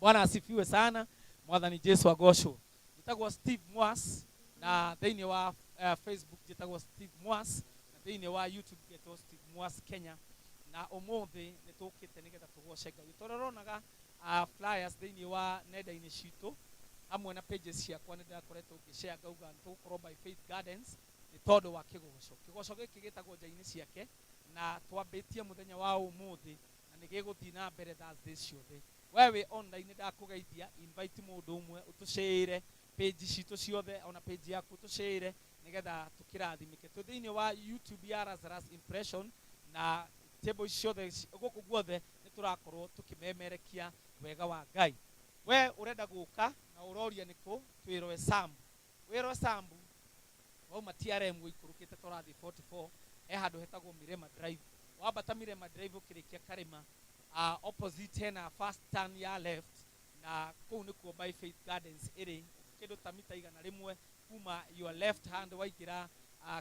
Bwana asifiwe sana. Mwathani Jesu agocwo. Njĩtagwo Steve Mwas na thĩinĩ wa Facebook njĩtagwo Steve Mwas na thĩinĩ wa YouTube ngetwo Steve Mwas Kenya na ũmũthĩ nĩ tũkĩte nĩgetha tũgoce Ngai. Tondũ ũronaga flyers thĩinĩ wa nenda-inĩ citũ hamwe na pages ciakwa nĩ ndĩrakoretwo ngĩ-share ngauga nĩ tũgũkorwo by Faith Gardens nĩ tondũ wa kĩgoco. Kĩgoco gĩkĩ gĩtagwo nja-inĩ ciake na twambĩtie mũthenya wa ũmũthĩ na nĩ gĩgũthiĩ na mbere Thursday ciothe. We wĩ online ndakũgeithia, invite mũndũ ũmwe ũtũshare page citũ ciothe ona page yaku ũtũshare nĩgetha tũkĩrathimĩke. Twĩ thĩinĩ wa YouTube ya Lazarus Impression na table ici ciothe gũkũ guothe nĩ tũrakorwo tũkĩmemerekia wega wa Ngai. We ũrenda gũka na ũroria nĩkũ, twĩ Roysambu. Wĩ Roysambu wauma TRM ũikũrũkĩte ta ũrathiĩ 44 he handũ hetagwo Mirema Drive. Wambata Mirema Drive ũkĩrĩkia karĩma opposite hena first turn ya left na kũu nĩkuo By Faith Gardens ĩrĩ kĩndũ ta mita igana rĩmwe kuma your left hand waingĩra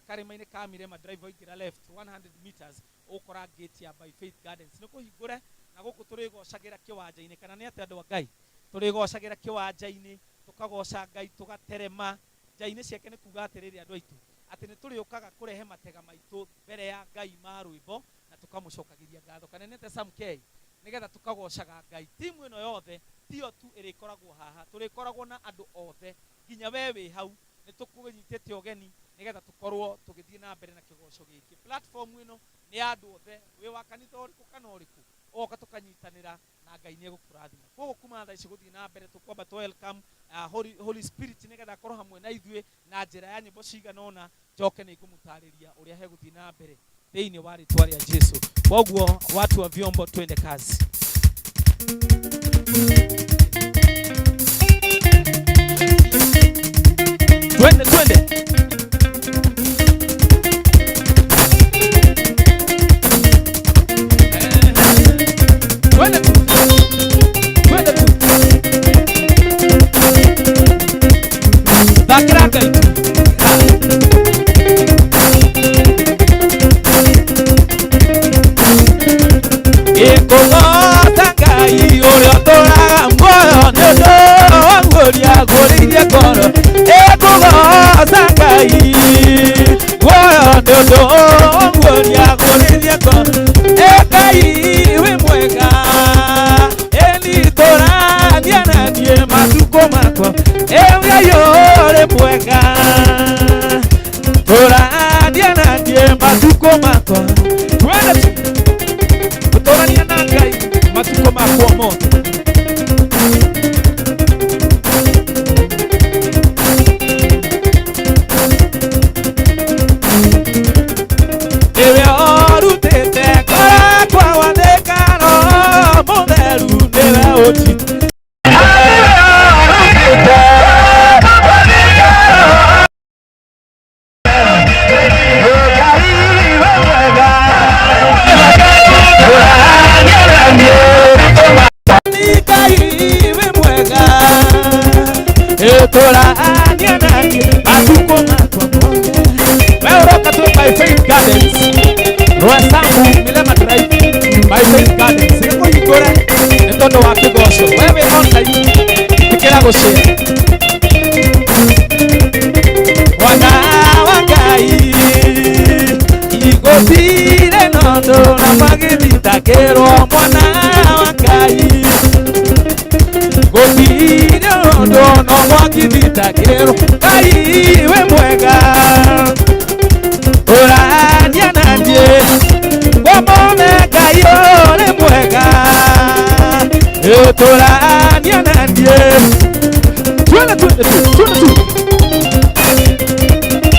karĩma-inĩ ka Mirema Drive waingĩra left 100 meters ũgũkora gate ya By Faith Gardens. Nĩ kũhingũre na gũkũ tũrĩgocagĩra kĩwanja-inĩ kana nĩ atĩa andũ a Ngai? Tũrĩgocagĩra kĩwanja-inĩ tũkagoca Ngai tũgaterema nja-inĩ ciake. Nĩ kuga atĩrĩrĩ andũ aitũ atĩ nĩ tũrĩũkaga kũrehe matega maitũ mbere ya Ngai ma rwĩmbo na tũkamũcokagĩria ngatho kana nĩ atĩa Sam K? Nĩgetha tũkagocaga Ngai. Timu ĩno yothe tiyo tu ĩrĩkoragwo haha, tũrĩkoragwo na andũ othe nginya we wĩ hau nĩ tũkũnyitĩte ũgeni nĩgetha tũkorwo tũgĩthiĩ na mbere na kĩgoco gĩkĩ. Platform ĩno nĩ ya andũ othe, wĩ wa kanitha ũrĩkũ kana ũrĩkũ, ũgoka tũkanyitanĩra na Ngai nĩ egũkũrathima. Koguo kuma thaa ici gũthiĩ na mbere tũkwamba tũ welcome Holy Spirit nĩgetha akorwo hamwe na ithuĩ na njĩra ya nyĩmbo cigana ũna, njoke nĩ ngũmũtarĩria ũrĩa hegũthiĩ na mbere thĩinĩ wa rĩtwa rĩa Jesu. Koguo watu wa vyombo, twende kazi. Twende twende. Twende tu. Twende tu. Thakĩra Ngai tu. Ĩkũgooca Ngai ũrĩa ũtũũraga muoyo nĩ ũndũ wa guũria guũrĩirie ngoro. Ĩkũgooca Ngai muoyo nĩ ũndũ wa guũria guũrĩirie ngoro. Ĩ Ngai wĩ mwega, ĩni tũrania na niĩ matukũ makwa. Ĩ Ngai ũrĩ mwega, tũrania na niĩ matukũ makwa. Twende tu gũtũrania na Ngai matukũ makwa mothe. Nĩwe ũrutĩte ngoro yakwa gwathĩka Roho Mũtheru nĩwe ũnjitĩte. Ngai wĩ mwega, ĩtũrania na niĩ matukũ makwa mothe. We ũroka twĩ By Faith Gardens, Roysambu Milema Drive, By Faith Gardens nĩkũhingũre nĩ tondũ wa kĩgoco. We wĩ online ĩkĩra gũshare. Mwana wa Ngai igũthire nondo na magĩthitangĩrwo. Mwana wa Ngai gũtirĩ ũndũ no mwakithitangĩrwo. Ngai wĩ mwega, ũrania na niĩ ngomome. Ngai ũrĩ mwega, ũtũrania na niĩ. Twende twende tu twende tu.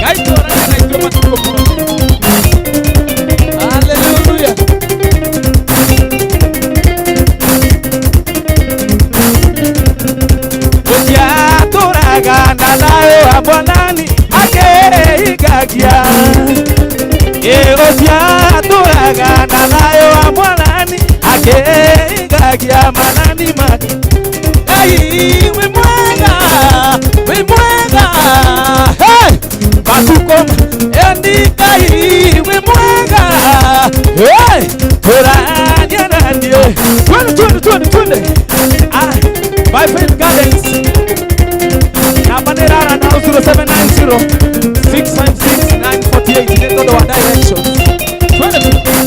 Ngai tũrania na ithuĩ matukũ mothe. Hallelujah. Gũtiatũraga na thayũ wa Mwathani akĩhingagia. Ĩ gũtiatũraga na thayũ wa Mwathani akĩhingagia maathani make. Ngai wĩ mwega, wĩ mwega, hey! Matukũ ĩni Ngai wĩ mwega, hey! Tũrania na niĩ. Twende twende twende twende. Ah. By Faith Gardens namba nĩ rara na 0790 656 948. Nĩ tondũ wa direct.